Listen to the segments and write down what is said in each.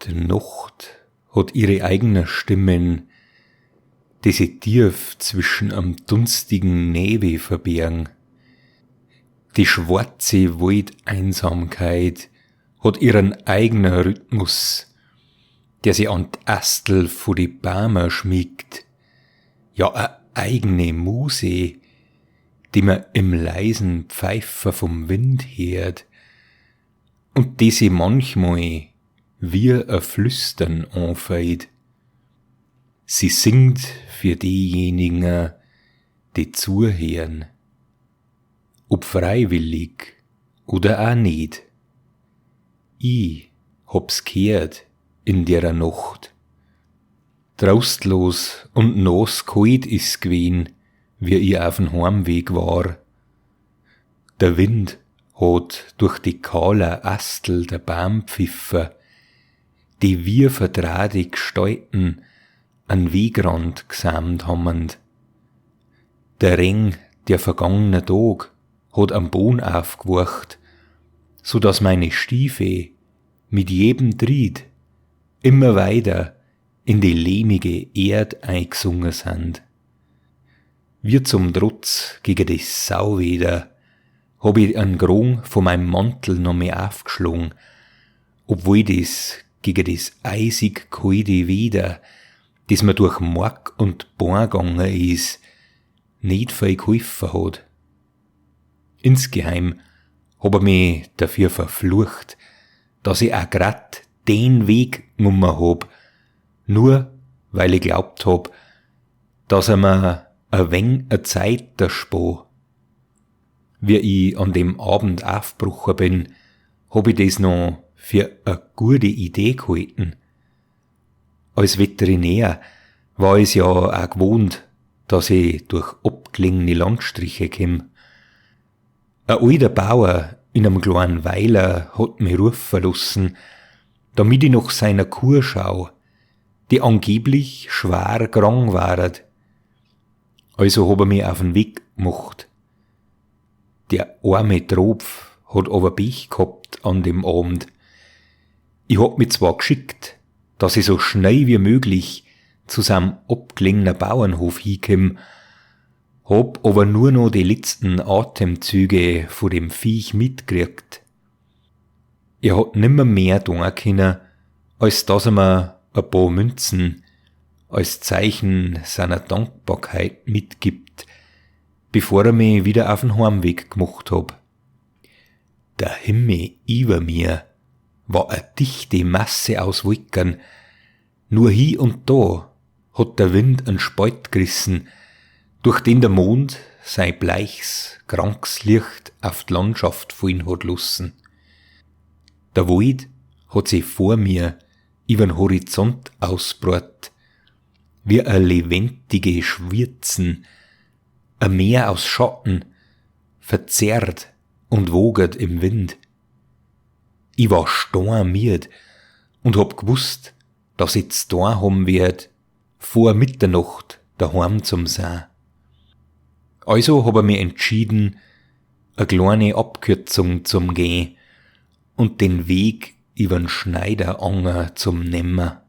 D' Nocht hot ihre eigene Stimmen, die si tief zwischen am dunstigen Nebel verbergen. Die schwarze Waldeinsamkeit hat ihren eigenen Rhythmus, der sie an d'Astel vo die Bäume schmiegt. Ja, a eigene Muse, die man im leisen Pfeifer vom Wind hört und die sie manchmal wie a Flüstern anfällt. Sie singt für diejenigen, die zuhören, ob freiwillig oder auch nicht. Ich hab's gehört in derer Nacht. Trostlos und nasskalt is gewesen, wie ich auf dem Heimweg war. Der Wind hat durch die kahle Astel der Baum pfiffer, die wir verdrahte Gestalten an Wegrand gesamt haben. Der Ring der vergangene Tag hat am Boden aufgewacht, so dass meine Stiefel mit jedem Tritt immer weiter in die lehmige Erd eingesungen sind. Wie zum Trotz gegen das Sauweder hab ich einen Krong von meinem Mantel noch mehr aufgeschlagen, obwohl das gegen das eisig kalte Wetter, das mir durch Mark und Bein gegangen is, nicht viel geholfen hat. Insgeheim hab ich mich dafür verflucht, dass ich auch grad den Weg genommen hab, nur weil ich glaubt hab, dass er mir a wenig a Zeit erspart. Wie ich an dem Abend aufgebrochen bin, hab ich das noch für a gute Idee gehalten. Als Veterinär war ich's ja auch gewohnt, dass ich durch abgelegene Landstriche komm. Ein alter Bauer in einem kleinen Weiler hat mich rufen lassen, damit ich nach seiner Kuh schau, die angeblich schwer krank war. Also hab er mich auf den Weg gemacht. Der arme Tropf hat aber Pech gehabt an dem Abend. Ich hab mich zwar geschickt, dass ich so schnell wie möglich zu seinem abgelegenen Bauernhof hinkomm, hab aber nur noch die letzten Atemzüge von dem Viech mitgekriegt. Er hat nimmer mehr tun können, als dass er mir ein paar Münzen als Zeichen seiner Dankbarkeit mitgibt, bevor er mich wieder auf den Heimweg gemacht hab. Der Himmel über mir war a dichte Masse aus Wolken, nur hie und da hat der Wind einen Spalt gerissen, durch den der Mond sein bleichs, krankes Licht auf die Landschaft fallen hat lassen. Der Wald hat sich vor mir übern Horizont ausbreitet, wie a lebendige Schwirzen, a Meer aus Schatten, verzerrt und wogert im Wind. Ich war steinmüd und hab gewusst, dass ich zu tun haben werd, vor Mitternacht daheim zum sein. Also hab ich mich entschieden, a kleine Abkürzung zum gehen und den Weg übern Schneideranger zum nemmer.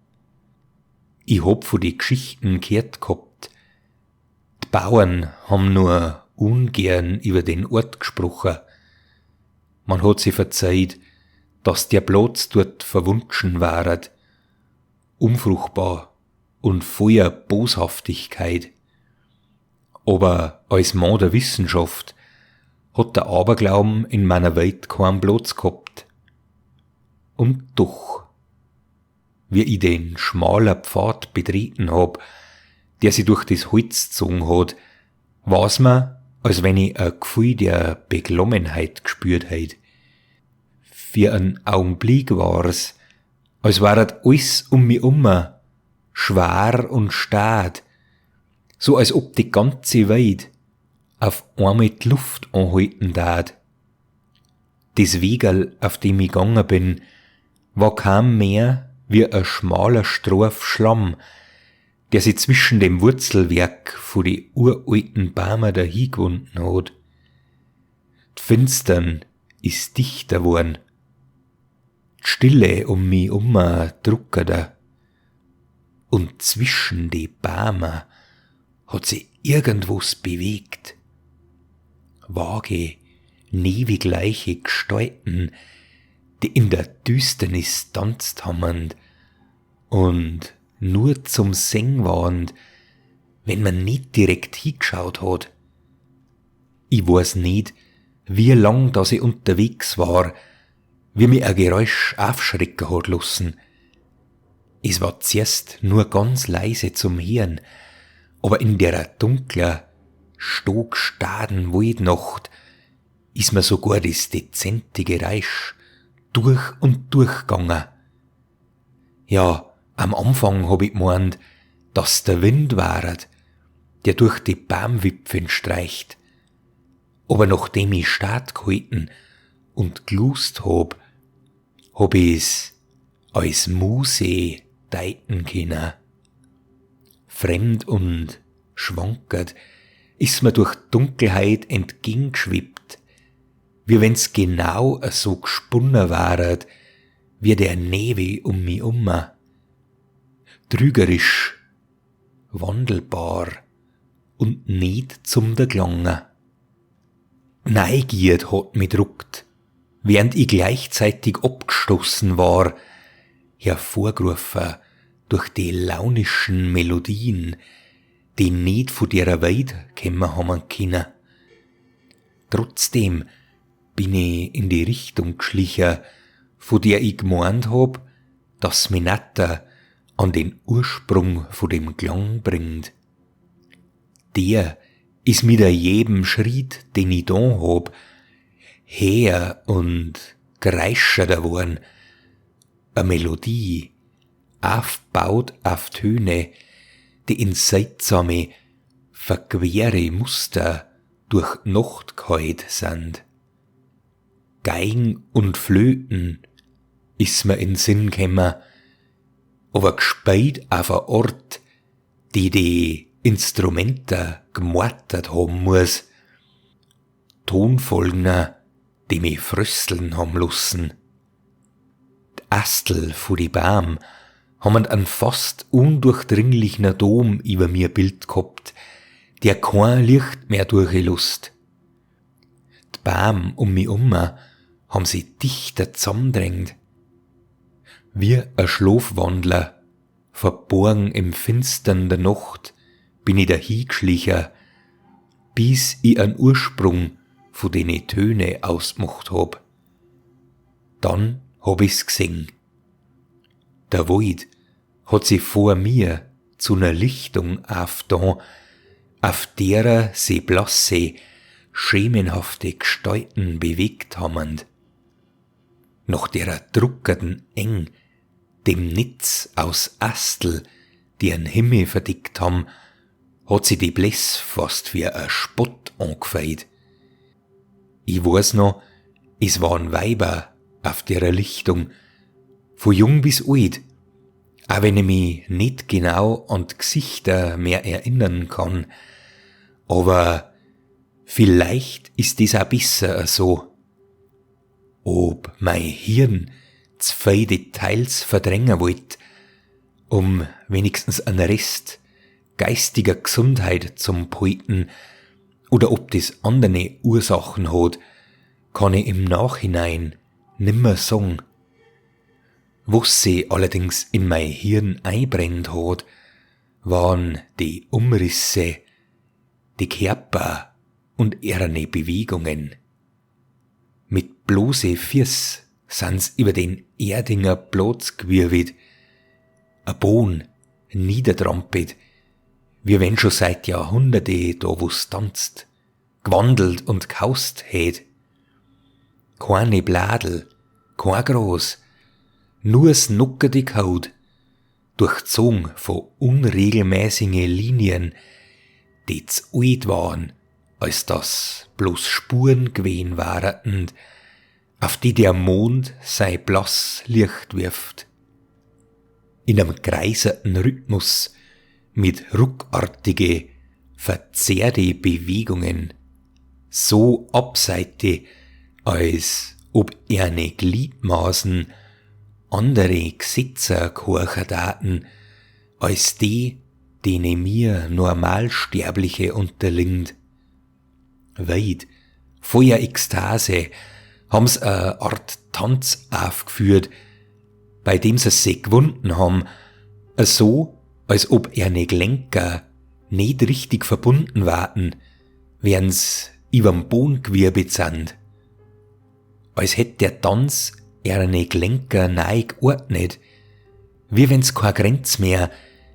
Ich hab von die Geschichten gehört gehabt. Die Bauern haben nur ungern über den Ort gesprochen. Man hat sie verzeiht, dass der Platz dort verwunschen waret, unfruchtbar und voller Boshaftigkeit. Aber als Mann der Wissenschaft hat der Aberglauben in meiner Welt keinen Platz gehabt. Und doch, wie ich den schmaler Pfad betreten hab, der sie durch das Holz gezogen hat, war's mir, als wenn ich ein Gefühl der Beklommenheit gespürt hätt. Für einen Augenblick war's, als war alles um mich um, schwer und stad, so als ob die ganze Welt auf einmal die Luft anhalten tat. Das Wegerl, auf dem ich gegangen bin, war kaum mehr wie ein schmaler Strof Schlamm, der sich zwischen dem Wurzelwerk von die uralten Bäumen dahingewunden hat. Die Finstern ist dichter worden. D'Stille um mi umma druckerter. Und zwischen de Bämer hat si irgendwos bewegt. Vage, nebigleiche Gestalten, die in der Düsternis tanzt haben und nur zum Seng waren, wenn man nicht direkt hingeschaut hat. Ich weiß nicht, wie lang dass ich unterwegs war, wie mich ein Geräusch aufschrecken hat lassen. Es war zuerst nur ganz leise zum Hören, aber in der dunklen, stockstaden Waldnacht ist mir sogar das dezente Geräusch durch und durch gegangen. Ja, am Anfang hab ich gemeint, dass der Wind waret, der durch die Baumwipfeln streicht. Aber nachdem ich Start gehalten und gelust hab, hab ich's als Muse deuten können. Fremd und schwankert ist mir durch Dunkelheit entgegengeschwebt, wie wenn's genau so gesponnen waret, wie der Nebel um mi umma. Trügerisch, wandelbar und nicht zum der Klange. Neugierd hat mi druckt, während ich gleichzeitig abgestoßen war, hervorgerufen durch die launischen Melodien, die nicht von der Welt kommen haben können. Trotzdem bin ich in die Richtung geschlichen, von der ich gemeint hab, dass mi natter an den Ursprung von dem Klang bringt. Der is mit a jedem Schritt, den ich da hab, her und gereischerter worn. A Melodie, aufbaut auf Töne, die in seltsame, verquere Muster durch Nacht geheut sind. Geigen und Flöten is mir in Sinn gekommen, aber gespielt auf a Ort, die die Instrumente gemortet haben muss. Tonfolgen, die mich frösteln haben lassen. Die Astel vor die Baum haben einen fast undurchdringlichen Dom über mir Bild gehabt, der kein Licht mehr durchgelust. Die Baum um mich um haben sie dichter zusammendrängt. Wie ein Schlafwandler, verborgen im Finstern der Nacht, bin ich dahingeschlichen, bis ich einen Ursprung von den Töne ausgemacht hab. Dann hab ich's gesehen. Der Wald hat sich vor mir zu ner Lichtung aufgetan, auf derer sie blasse, schemenhafte Gestalten bewegt haben. Nach derer druckerten Eng, dem Netz aus Astel, die en Himmel verdickt haben, hat sie die Bläss fast wie a Spott angefeit. Ich weiß noch, es waren Weiber auf derer Lichtung, von jung bis alt, auch wenn ich mich nicht genau an die Gesichter mehr erinnern kann. Aber vielleicht ist das auch besser so. Ob mein Hirn zu viel Details verdrängen wollt, um wenigstens einen Rest geistiger Gesundheit zum behalten, oder ob das andere Ursachen hat, kann ich im Nachhinein nimmer sagen. Was sie allerdings in mein Hirn einbrennt hat, waren die Umrisse, die Körper und ihre Bewegungen. Mit bloße Füß sind's über den Erdinger Platz gewirbelt, a Bohn niedertrampelt, wie wenn schon seit Jahrhunderte da wo's tanzt, gewandelt und gehaust hätt. Keine Bladel, kein Gras, nur s nuckerte Haut, durchzogen von unregelmäßigen Linien, die z alt waren, als dass bloß Spuren gewesen waren, auf die der Mond sei blass Licht wirft. In einem kreiserten Rhythmus mit ruckartige, verzerrte Bewegungen, so abseite, als ob erne Gliedmaßen andere Gsetzer gehorchen taten, als die, denen mir Normalsterbliche unterliegend. Weit, voller Ekstase, haben's a Art Tanz aufgeführt, bei dem sie sich gewunden haben, so, als ob ihre Gelenker nicht richtig verbunden waren, während's überm Boden gewirbelt sind. Als hätt der Tanz ihre Gelenker neu geordnet, wie wenn's keine Grenz mehr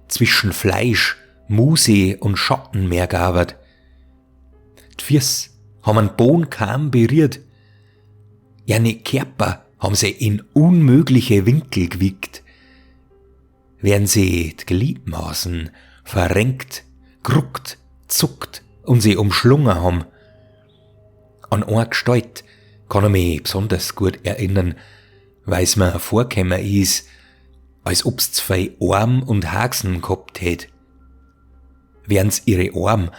zwischen Fleisch, Muse und Schatten mehr gabert. Die Füße haben den Boden kaum berührt. Ihre Körper haben sie in unmögliche Winkel gewiegt, während sie die Gliedmaßen verrenkt, geruckt, zuckt und sie umschlungen haben. An eine Gestalt kann ich mich besonders gut erinnern, weil's mir vorgekommen ist, als ob's zwei Arm und Haxen gehabt hätt. Während's ihre Arm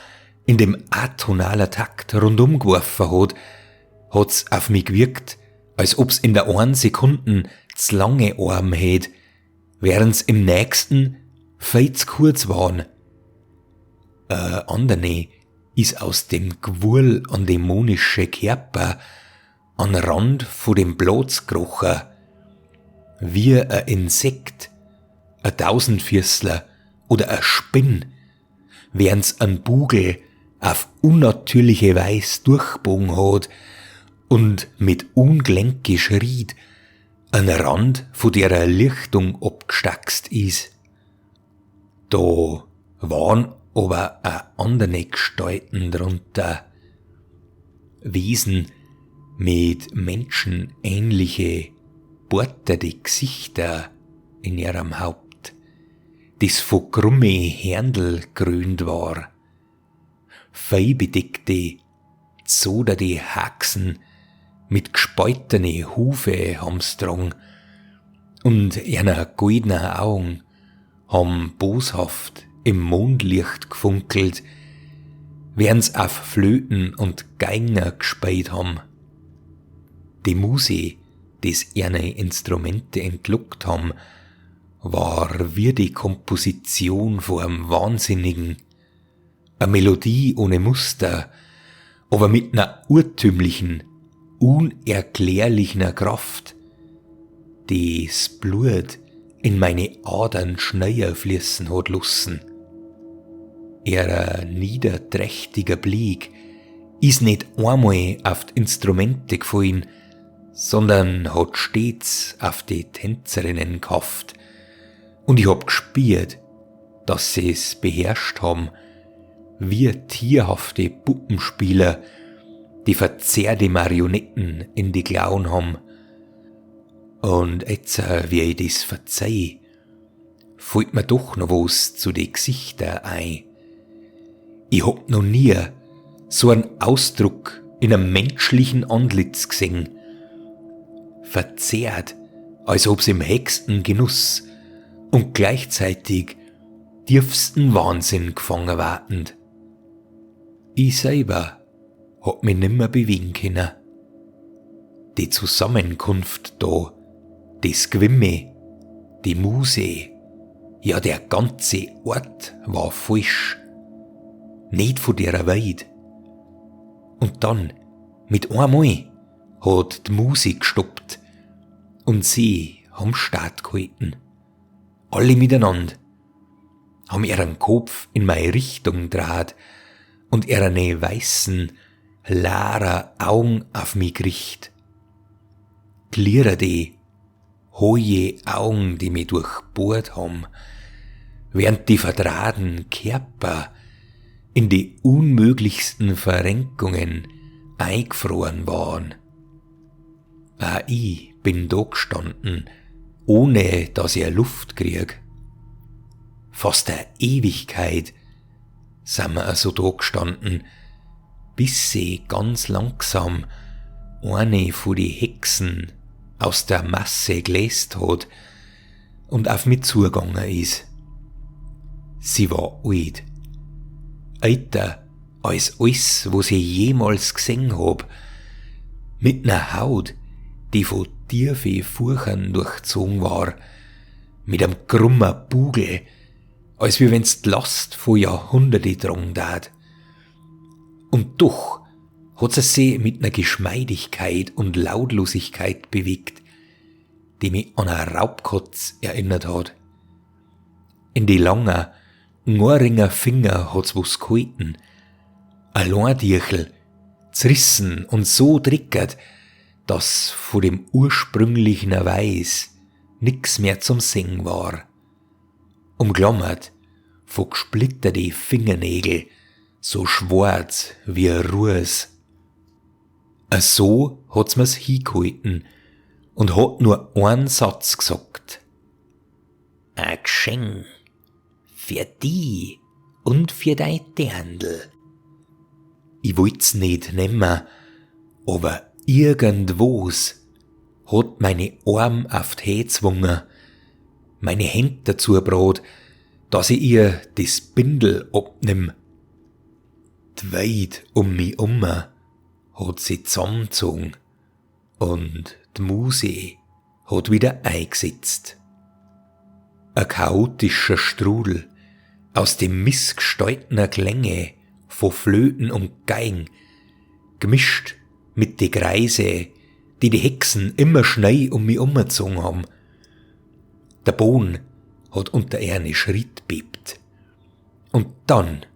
in dem atonaler Takt rundum geworfen hat, hat's auf mich gewirkt, als ob's in der einen Sekunden z lange Arm hätt, während's im nächsten viel zu kurz waren. Andere is aus dem Gewuhl an dämonische Körper an Rand von dem Platz gekrochen, wie ein Insekt, ein Tausendfüßler oder ein Spinn, während's an Bugel auf unnatürliche Weise durchbogen hat und mit Ungelenke schriet an Rand von derer Lichtung abgestackst is. Da waren aber auch andere Gestalten drunter. Wesen mit menschenähnliche, borterte Gesichter in ihrem Haupt, das von krumme Händel gekrönt war. Fellbedeckte, zoderte Haxen mit gespaltene Hufe haben's tragen und einer goldenen Augen haben boshaft im Mondlicht gefunkelt, während's auf Flöten und Geigen gespielt haben. Die Musik, des ihre Instrumente entlockt haben, war wie die Komposition vor einem Wahnsinnigen. A Melodie ohne Muster, aber mit ner urtümlichen, unerklärlichen Kraft, die s Blut in meine Adern schneller fließen hat lassen. Ihrer niederträchtiger Blick is nicht einmal auf die Instrumente gefallen, sondern hat stets auf die Tänzerinnen gehofft. Und ich hab gespürt, dass sie's beherrscht haben, wie tierhafte Puppenspieler, die verzerrte Marionetten in die Klauen haben. Und jetzt, wie ich das verzeih, fällt mir doch noch was zu den Gesichtern ein. Ich hab noch nie so einen Ausdruck in einem menschlichen Antlitz gesehen. Verzerrt, als ob's im höchsten Genuss und gleichzeitig tiefsten Wahnsinn gefangen wartend. Ich selber hab mich nimmer bewegen können. Die Zusammenkunft da, das Gewimme, die Muse, ja der ganze Ort war falsch. Nicht von der Welt. Und dann, mit einmal, hat die Musik gestoppt und sie haben Start gehalten. Alle miteinander, haben ihren Kopf in meine Richtung draht und ihre weißen, lara Augen auf mich gericht. Gliederte, hohe Augen, die mich durchbohrt haben, während die verdrahten Körper in die unmöglichsten Verrenkungen eingefroren waren. Auch ich bin da gestanden, ohne dass ich Luft krieg. Fast eine Ewigkeit sind wir so da gestanden, bis sie ganz langsam eine von die Hexen aus der Masse geläst hat und auf mich zugegangen ist. Sie war alt. Älter als alles, was ich jemals gesehen hab. Mit ner Haut, die von tiefe Furchen durchzogen war, mit einem krummen Bugel, als wie wenn's die Last von Jahrhunderte tragen dat. Und doch hat sie sich mit ner Geschmeidigkeit und Lautlosigkeit bewegt, die mich an a Raubkatz erinnert hat. In die langen, ngoringer Finger hat's was gehalten, a Lordirchel, zerrissen und so drickert, dass von dem ursprünglichen Weiß nix mehr zum Singen war. Umklammert von gesplitterte Fingernägel, so schwarz wie a Ruß. So hat's mir's hingehalten und hat nur einen Satz gesagt. A Geschenk für die und für dein Dirndl. Ich wollt's nicht nemmen, aber irgendwas hat meine Arm auf die Hände gezwungen, meine Hände dazu gebracht, dass ich ihr das Bindel abnimm. Die Welt um mich um hat sie zusammengezogen und die Muse hat wieder eingesetzt. Ein chaotischer Strudel aus dem missgestaltener Klänge von Flöten und Geigen, gemischt mit de Kreise, die die Hexen immer schnell um mich umgezogen haben. Der Boden hat unter ihre Schritt bebt. Und dann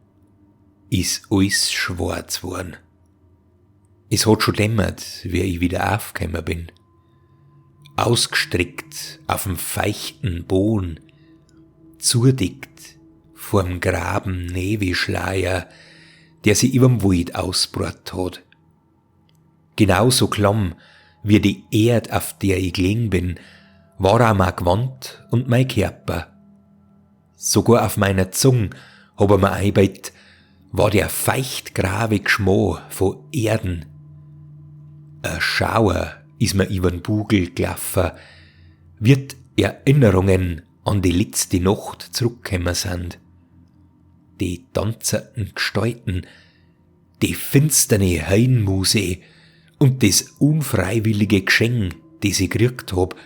is alles schwarz worden. Es hat schon dämmert, wie ich wieder aufgekommen bin. Ausgestreckt auf dem feuchten Boden, zudickt vorm Graben Nebelschleier, der sich überm Wald ausbreitet hat. Genauso klamm wie die Erd, auf der ich gelegen bin, war auch mein Gewand und mein Körper. Sogar auf meiner Zunge hab ich mir eingebet, war der feuchtgraue Geschmack von Erden. Ein Schauer is mir übern Bugel gelaufen, wird Erinnerungen an die letzte Nacht zurückgekommen sind. Die tanzenden Gestalten, die finsterne Höllenmuse und das unfreiwillige Geschenk, das ich gekriegt hab.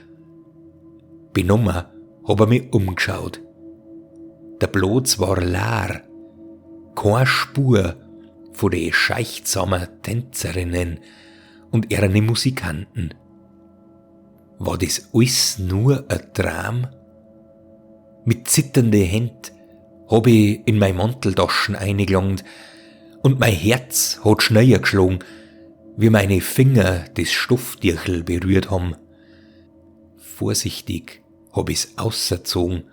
Benommen hab ich mich umgeschaut. Der Platz war leer. Keine Spur von den scheichtsamen Tänzerinnen und ihren Musikanten. War das alles nur ein Traum? Mit zitternden Händen hab ich in mein Manteltaschen eingelangt und mein Herz hat schneller geschlagen, wie meine Finger das Stoffdirchel berührt haben. Vorsichtig hab ich's ausgezogen,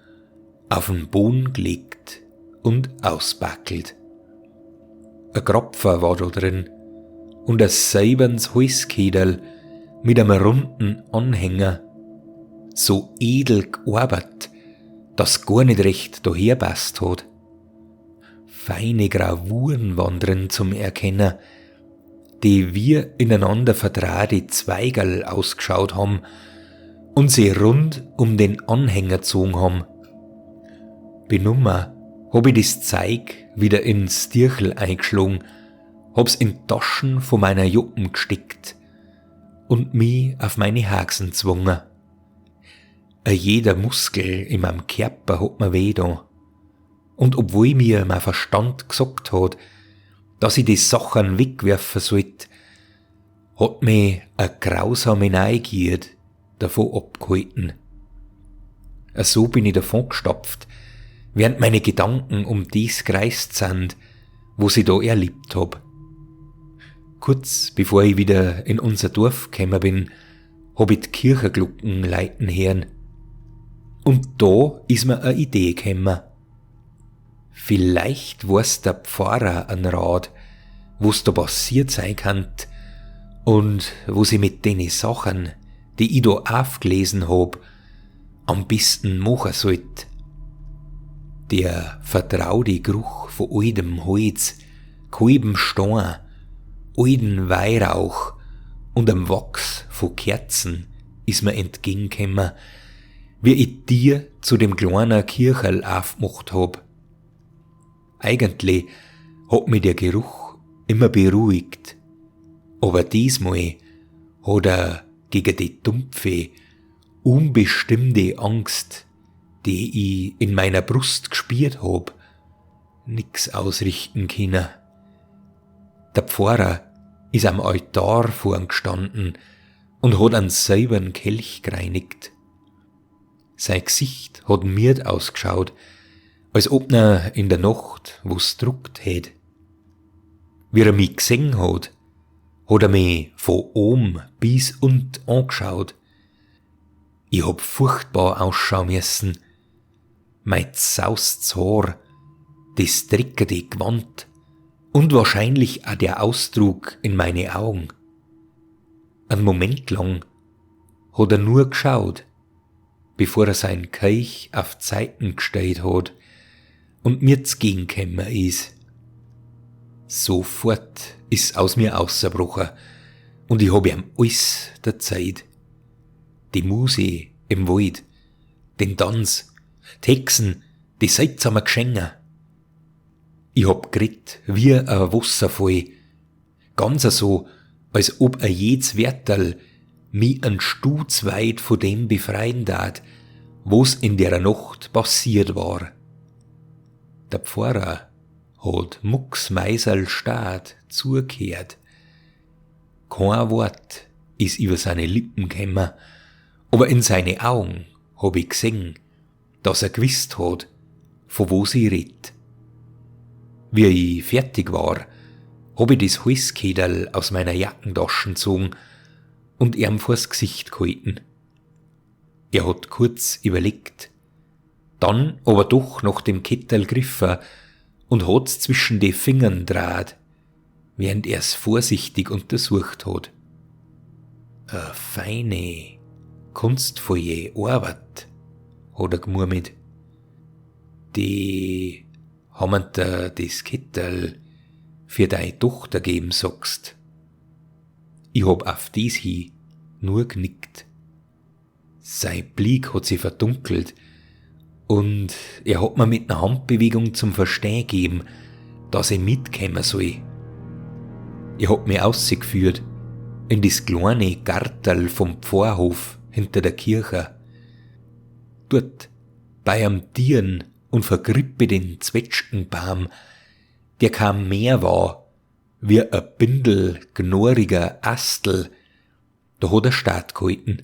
auf den Boden gelegt und ausbackelt. Ein Kropfer war da drin und ein silbernes Halskäderl mit einem runden Anhänger, so edel gearbeitet, dass gar nicht recht daherpasst hat. Feine Gravuren waren drin zum Erkennen, die wir ineinander verdrahte Zweigerl ausgeschaut haben und sie rund um den Anhänger gezogen haben. Benommen hab ich das Zeug wieder ins Dirchel eingeschlagen, hab's in Taschen von meiner Joppen gesteckt und mi auf meine Haxen zwungen. A jeder Muskel in meinem Körper hat mir weh da. Und obwohl mir mein Verstand gesagt hat, dass ich die Sachen wegwerfen sollte, hat mich a grausame Neugier davon abgehalten. So bin ich davon gestapft, während meine Gedanken um dies kreist sind, wo sie da erlebt hab. Kurz bevor ich wieder in unser Dorf gekommen bin, hab ich die Kirchenglocken leiten hören. Und da ist mir eine Idee gekommen. Vielleicht weiß der Pfarrer ein Rat, wo's da passiert sein kann und wo sie mit den Sachen, die ich da aufgelesen hab, am besten machen sollt. Der vertraute Geruch von altem Holz, kaltem Stein, alten Weihrauch und am Wachs von Kerzen ist mir entgegengekommen, wie ich dir zu dem kleinen Kircherl aufgemacht hab. Eigentlich hat mich der Geruch immer beruhigt, aber diesmal hat er gegen die dumpfe, unbestimmte Angst, die ich in meiner Brust gespürt hab, nix ausrichten können. Der Pfarrer is am Altar vorn gestanden und hat einen silbernen Kelch gereinigt. Sein Gesicht hat mied ausgeschaut, als ob er in der Nacht wo's druckt hätt. Wie er mich gesehen hat, hat er mich von oben bis unten angeschaut. Ich hab furchtbar ausschauen müssen. Mein zaustes Haar, das dreckige Gewand und wahrscheinlich auch der Ausdruck in meine Augen. Einen Moment lang hat er nur geschaut, bevor er seinen Kelch auf Zeiten gestellt hat und mir z'gegengekommen is. Sofort is aus mir ausgebrochen und ich hab ihm alles der Zeit. Die Muse im Wald, den Tanz, die Hexen, die seltsamen Geschenke. Ich hab geredet wie ein Wasserfall, ganz so, als ob ein jedes Werterl mi ein Stutz weit von dem befreien dat, wo's in der Nacht passiert war. Der Pfarrer hat mucksmeiserl stad zugehört. Kein Wort is über seine Lippen gekommen, aber in seine Augen hab ich gesehen, dass er gewusst hat, von wo sie redt. Wie ich fertig war, hab ich das Halskederl aus meiner Jackentasche gezogen und ihm vors Gesicht gehalten. Er hat kurz überlegt, dann aber doch nach dem Kettel griffen und hat's zwischen die Fingern draht, während er's vorsichtig untersucht hat. A feine, kunstvolle Arbeit, hat er gemurmelt. Die haben dir das Kettel für deine Tochter geben, sagst. Ich hab auf dies hin nur genickt. Sein Blick hat sich verdunkelt und er hat mir mit einer Handbewegung zum Verstehen gegeben, dass ich mitkommen soll. Er hat mich ausgeführt in das kleine Gartel vom Pfarrhof hinter der Kirche. Dort, bei einem Tieren und vergrippeten Zwetschgenbaum, der kaum mehr war, wie ein Bündel gnoriger Astel, da hat er Start gehalten.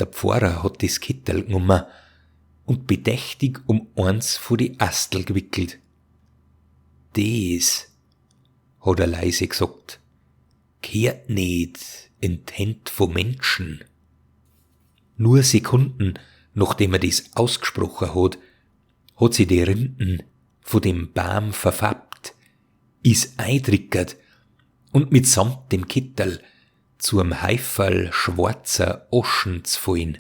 Der Pfarrer hat das Kettel genommen und bedächtig um eins vor die Astel gewickelt. Des, hat er leise gesagt, kehrt nicht in die Händ von Menschen. Nur Sekunden, nachdem er das ausgesprochen hat, hat sie die Rinden von dem Baum verfappt, is eindrickert und mitsamt dem Kittel zu einem Häuferl schwarzer Oschen z'fallen.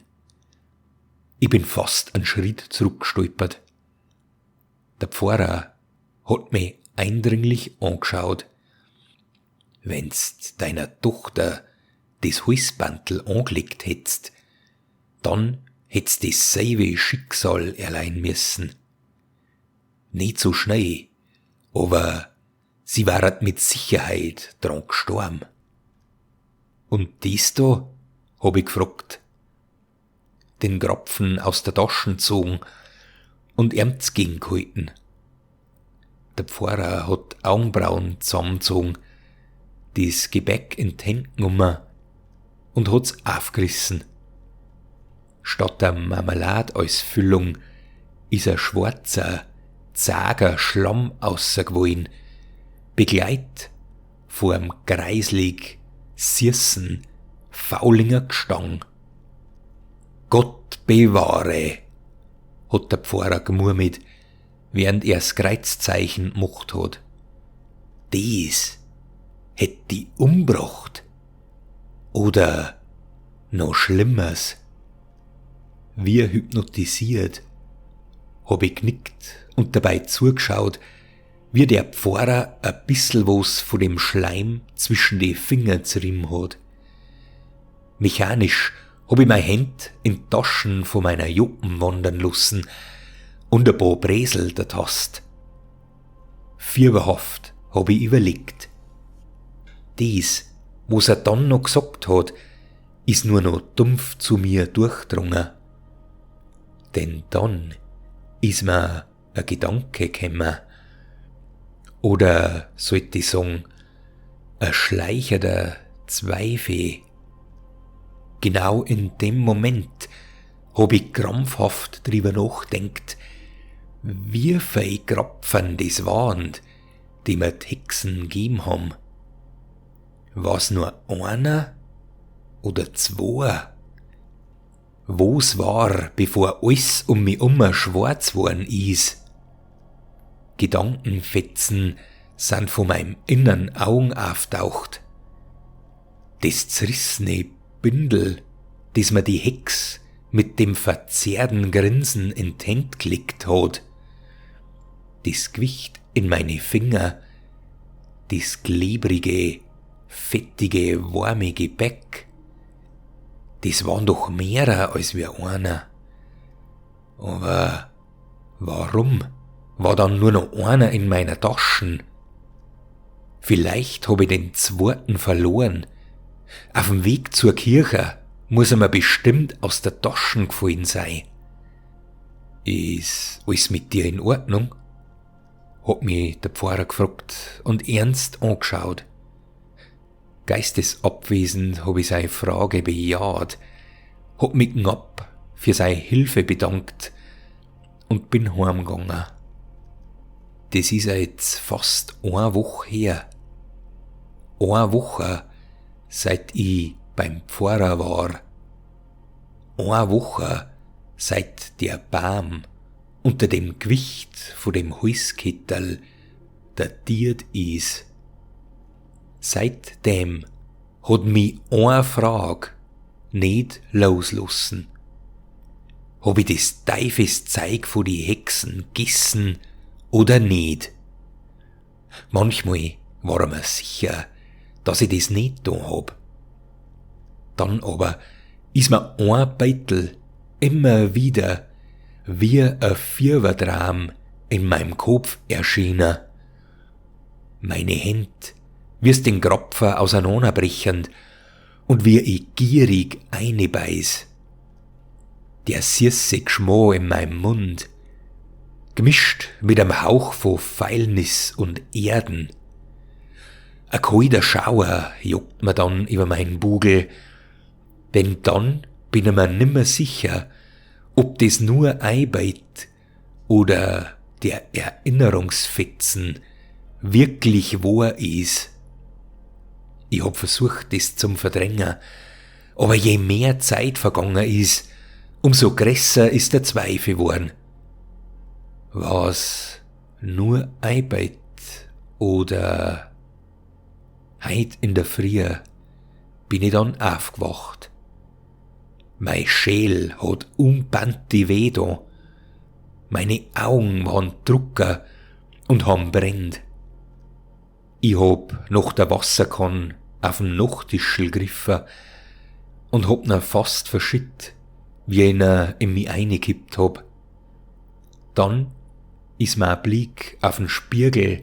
Ich bin fast einen Schritt zurückgestolpert. Der Pfarrer hat mich eindringlich angeschaut. Wenn's deiner Tochter das Halsbandel angelegt hättest, dann hättest dasselbe Schicksal erleiden müssen. Nicht so schnell, aber sie waret mit Sicherheit dran gestorben. Und dies da, hab ich gefragt. Den Grapfen aus der Tasche gezogen und ihm gegengehalten. Der Pfarrer hat Augenbrauen zusammengezogen, das Gebäck in die Hände genommen und hat's aufgerissen. Statt der Marmelade als Füllung is ein schwarzer, zager Schlamm ausgewollen, begleit vor kreislig, süßen, faulinger Gestank. Gott bewahre, hat der Pfarrer gemurmelt, während er's Kreuzzeichen gemacht hat. Dies hätt die umbracht. Oder noch Schlimmers. Wie hypnotisiert, hab ich genickt und dabei zugeschaut, wie der Pfarrer ein bissel was von dem Schleim zwischen die Finger zerrieben hat. Mechanisch hab ich mein Händ in Taschen von meiner Joppen wandern lassen und ein paar Bresel der Tast. Fieberhaft hab ich überlegt. Dies, was er dann noch gesagt hat, is nur noch dumpf zu mir durchdrungen. Denn dann is mir a Gedanke gekommen. Oder sollte ich sagen, a schleichender Zweifel. Genau in dem Moment hab ich krampfhaft drüber nachdenkt, wie viel Krapfen das waren, die mir die Hexen gegeben haben. War's nur einer oder zwei? Wo's war, bevor alles um mich um schwarz worden is? Gedankenfetzen sind vor meinem inneren Augen auftaucht. Das zerrissene Bündel, das mir die Hex mit dem verzerrten Grinsen in die Händ gelegt hat. Das Gewicht in meine Finger, das klebrige, fettige, warme Gebäck. Das waren doch mehrer als wir einer. Aber warum war dann nur noch einer in meiner Taschen? Vielleicht hab ich den zweiten verloren. Auf dem Weg zur Kirche muss er mir bestimmt aus der Taschen gefallen sein. Ist alles mit dir in Ordnung? Hat mich der Pfarrer gefragt und ernst angeschaut. Geistesabwesend hab ich seine Frage bejaht, hab mich knapp für seine Hilfe bedankt und bin heimgegangen. Das ist ja jetzt fast eine Woche her. Eine Woche, seit ich beim Pfarrer war. Eine Woche, seit der Baum unter dem Gewicht von dem Holzkettel datiert is. Seitdem hat mi eine Frage nicht loslassen. Hab ich das Teufelszeug von die Hexen gegessen oder nicht? Manchmal war er mir sicher, dass ich das nicht da hab. Dann aber ist mir ein Beitel immer wieder wie ein Fiebertraum in meinem Kopf erschienen. Meine Hände wie's den Kropfer auseinanderbrechend und wie ich gierig einebeiß. Der süße Geschmack in meinem Mund, gemischt mit einem Hauch von Feilnis und Erden. Ein kalter Schauer juckt mir dann über meinen Bugel, denn dann bin ich mir nimmer sicher, ob das nur Einbeit oder der Erinnerungsfetzen wirklich wahr ist. Ich hab versucht, das zum Verdrängen, aber je mehr Zeit vergangen ist, umso größer ist der Zweifel geworden. War's nur Einbeit oder heut in der Früh bin ich dann aufgewacht. Mein Schäl hat unbannte weh da. Meine Augen waren drucker und haben brennt. Ich hab nach der Wasserkanne auf den Nachttischl gegriffen und hab ihn fast verschütt, wie ich ihn in mich eingekippt hab. Dann ist mir ein Blick auf den Spiegel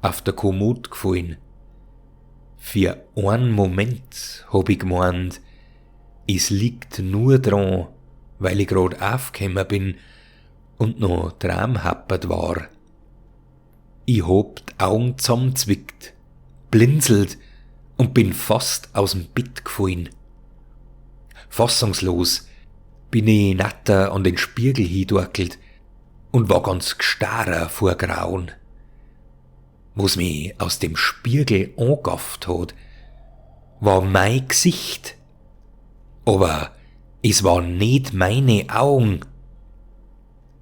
auf der Kommode gefallen. Für einen Moment hab ich gemeint, es liegt nur dran, weil ich grad aufgekommen bin und noch traumhappert war. Ich hab die Augen zusammenzwickt, blinzelt und bin fast aus dem Bett gefallen. Fassungslos bin ich natter an den Spiegel hindorkelt und war ganz gestarrer vor Grauen. Was mich aus dem Spiegel angafft hat, war mein Gesicht. Aber es waren nicht meine Augen.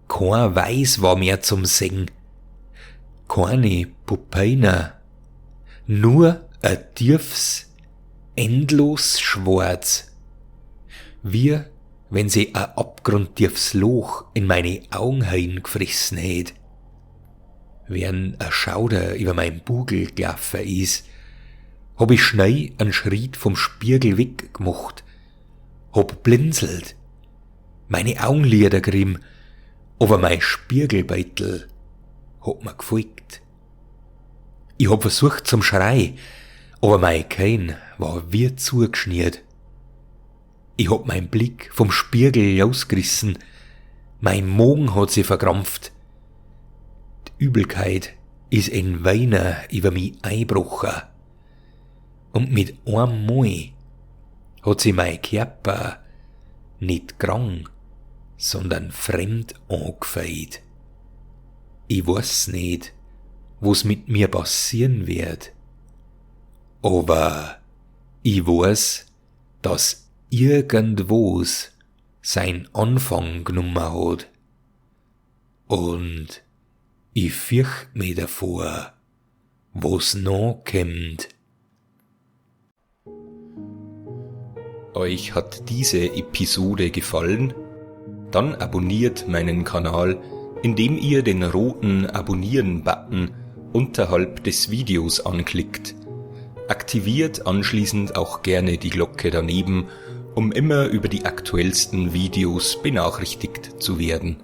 Kein Weiß war mehr zum Sehen. Keine Pupinen. Nur ein tiefes, endlos Schwarz. Wie wenn sie ein abgrundtiefes Loch in meine Augen hineingefressen hätt. Während ein Schauder über mein Bugel gelaufen ist, hab ich schnell einen Schritt vom Spiegel weggemacht, hab blinzelt, meine Augenlider gerieben, aber mein Spiegelbeutel hat mir gefolgt. Ich hab versucht zum Schrei, aber mein Kein war wie zugeschnürt. Ich hab mein Blick vom Spiegel losgerissen, mein Magen hat sich verkrampft. Die Übelkeit is in Weiner über mi einbrochen. Und mit einem Mal hat sich mein Körper nicht krank, sondern fremd angefeit. Ich weiß nicht, was mit mir passieren wird. Aber ich weiß, dass irgendwas sein Anfang genommen hat. Und ich fürcht mich davor, was noch kommt. Euch hat diese Episode gefallen? Dann abonniert meinen Kanal, indem ihr den roten Abonnieren-Button unterhalb des Videos anklickt. Aktiviert anschließend auch gerne die Glocke daneben, um immer über die aktuellsten Videos benachrichtigt zu werden.